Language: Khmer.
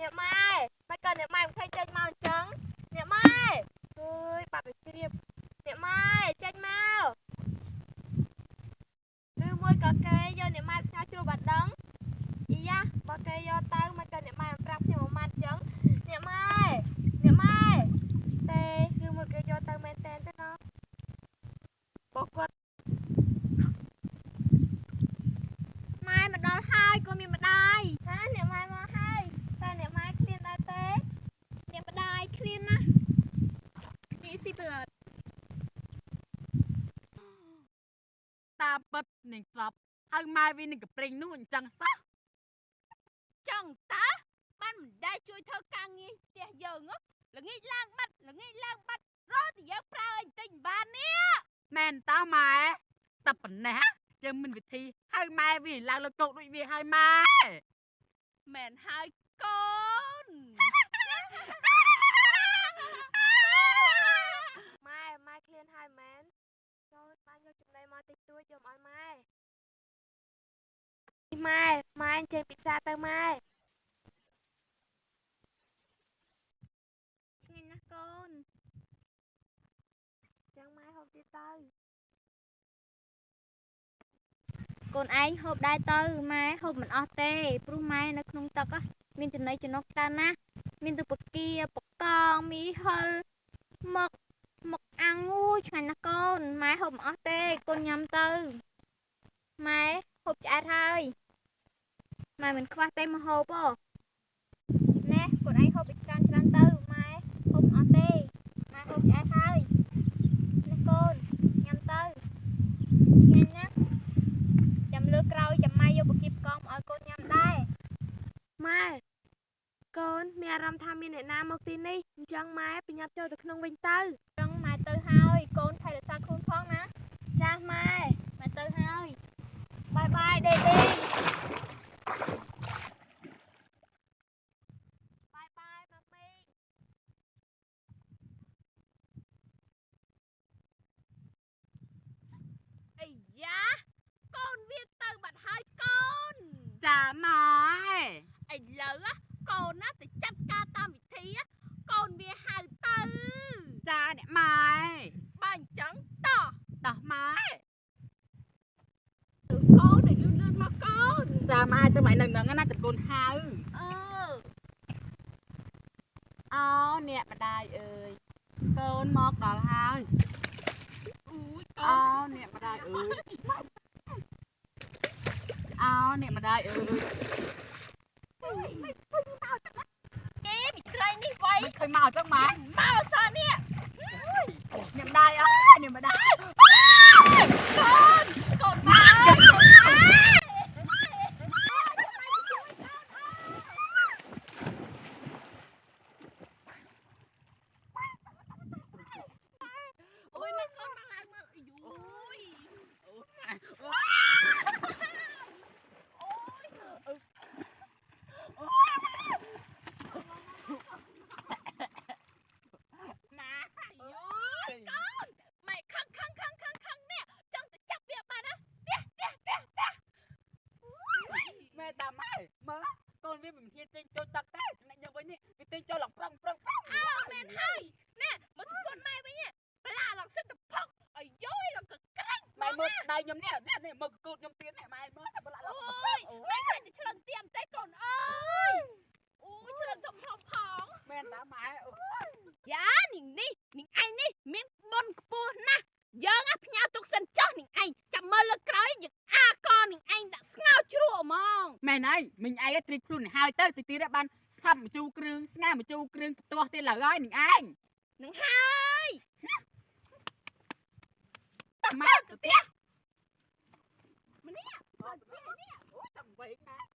អ្នកម៉ែមិនក៏អ្នកម៉ែមិនឃើញចេញមកអញ្ចឹងអ្នកម៉ែអើយបាត់ទៅជ្រាបអ្នកម៉ែចេញមកឬមួយក៏គេយកអ្នកម៉ែស្ងោជ្រុះបាត់ដឹងអីយ៉ាបើគេយកទៅមិនក៏អ្នកម៉ែមិនប្រាប់ខ្ញុំមួយម៉ាត់អញ្ចឹងអ្នកម៉ែអ្នកម៉ែទេឬមួយគេយកទៅមែនតែនទេណោះបើគាត់ ម៉ែមកដល់ហើយកូនមានម្ដាយ ហាអ្នកម៉ែមកហើយតែអ្នកម៉ែឃ្លានដែរទេ អ្នកម្ដាយឃ្លានណាស់នេះស៊ីប្លិត តាពិតនាងស្របហើយម៉ែវានឹងកប្រេងនោះអញ្ចឹងសោះ ចង់តើបានមិនដែលជួយធ្វើការងារផ្ទះយើងហ៎ល្ងាចឡើងបាត់ល្ងាចឡើងបាត់រកតែយើងប្រើអីបន្តិចមិនបាននេះ មែនតើម៉ែតែប៉ុណ្ណេះយើងមានវិធីហៅម៉ែវាឡើងលើកោកដូចវាហើយម៉ែ មែនហើយកូន ម៉ែម៉ែឃ្លានហើយមែនចូលបានយកចំណីមកតិចតួចយកមកឲ្យម៉ែម៉ែម៉ែអញ្ជើញពិសាទៅម៉ែ ឆ្ងាញ់ណាស់កូន ចឹងម៉ែហូបទៀតទៅ កូនឯងហូបដែរទៅម៉ែហូបមិនអស់ទេព្រោះម៉ែនៅក្នុងទឹកហ៎មានចំណីចំណុកច្រើនណាស់មានទុបកាបកងមីហិលមឹកមឹកអាំងអូយឆ្ងាញ់ណាស់កូនម៉ែហូបមិនអស់ទេកូនញ៉ាំទៅម៉ែហូបឆ្អែតហើយម៉ែមិនខ្វះទេមកហូបហ៎ណែកូនឯងហូបឲ្យច្រើនច្រើនទៅម៉ែហូបមិនអស់ទេម៉ែហូបឆ្អែតហើយណែកូនញ៉ាំទៅឆ្ងាញ់ណាស់ ចាំលើកក្រោយចាំម៉ែយកបគីបកងមកឲ្យកូនញ៉ាំដែរ ម៉ែកូនមានអារម្មណ៍ថាមានអ្នកណាមកទីនេះអញ្ចឹងម៉ែប្រញាប់ចូលទៅក្នុងវិញទៅ ចង់ម៉ែទៅហើយកូនថែរក្សាខ្លួនផងណា ចាស់ម៉ែ ម៉ែទៅហើយ បាយបាយដេឌីបាយបាយម៉ាមី អីយ៉ាកូនវាទៅបាត់ហើយកូន ចាម៉ែ ឥឡូវណាកូនណាទៅចាត់ការតាមវិធីណាកូនវាហៅទៅ ចាអ្នកម៉ែ បើអញ្ចឹងតោះ តោះម៉ែ ទៅកូនឲ្យលឿនលឿនមកកូន ចាម៉ែចាំម៉ែនៅនឹងណាចកូនហៅ អឺ អោអ្នកម្ដាយអើយកូនមកដល់ហើយ អូយកូ អោ ន អ្នកម្ដាយអើយអោអ្នកម្ដាយអើយ គេមីត្រីនេះໄວ មិនឃើញមកអញ្ចឹងម៉ែ មកសោះនេះ អ្នកម្ដាយអើយអ្នកម្ដាយក ូនមកកូនមកអូយមកកូនមកឡើងមកអីយូយ ម៉ែយូយកូនម៉ែខឹងខឹងខឹងខឹងខឹងនេះចង់ទៅចាប់វាបានណាផ្ទះផ្ទះផ្ទះផ្ទះ ម៉ែតាម៉ែមើលកូនវាមិនហ៊ានចេញចូលទឹកទេចំណែកយើងវិញនេះវាចេញចូលឡើងប្រឹងប្រឹងប្រឹង អើមែនហើយណែមកស្ពន់ម៉ែវិញប្លាឡើងសិតទៅផុកអាយយឡើងក៏ក្រាច់ ម៉ែមើលដៃខ្ញុំនេះនេះនេះមើលកូនខ្ញុំទៀតនេះម៉ែមើលតែប្រឡាក់ អូ ឡើង យម៉ែខ្លាចតែឆ្លងទៀមទេកូនអើយអូយឆ្លងធំធំផង មែនតាម៉ែអូ យ៉ានាងនេះនាងឯងនេះមានបុណ្យខ្ពស់ណាស់យើងអាផ្ញើទុកសិនចោះនាងឯងចាំមើលលើកក្រោយយើងអាកនាងឯងដាក់ស្ងោជ្រក់ហ្មង មែនហើយមិញឯងត្រៀមខ្លួនឲ្យហើយទៅទីទៀតបានស្ថាប់មជូរគ្រឿងស្ងាមជូរគ្រឿងផ្ទាស់ទៀតឡើយហើយនឹងឯង នឹងហើយ តាម៉ែទៅផ្ទះ ម្នាក់បើផ្ទះនេះ អូចាំវែងម៉ែ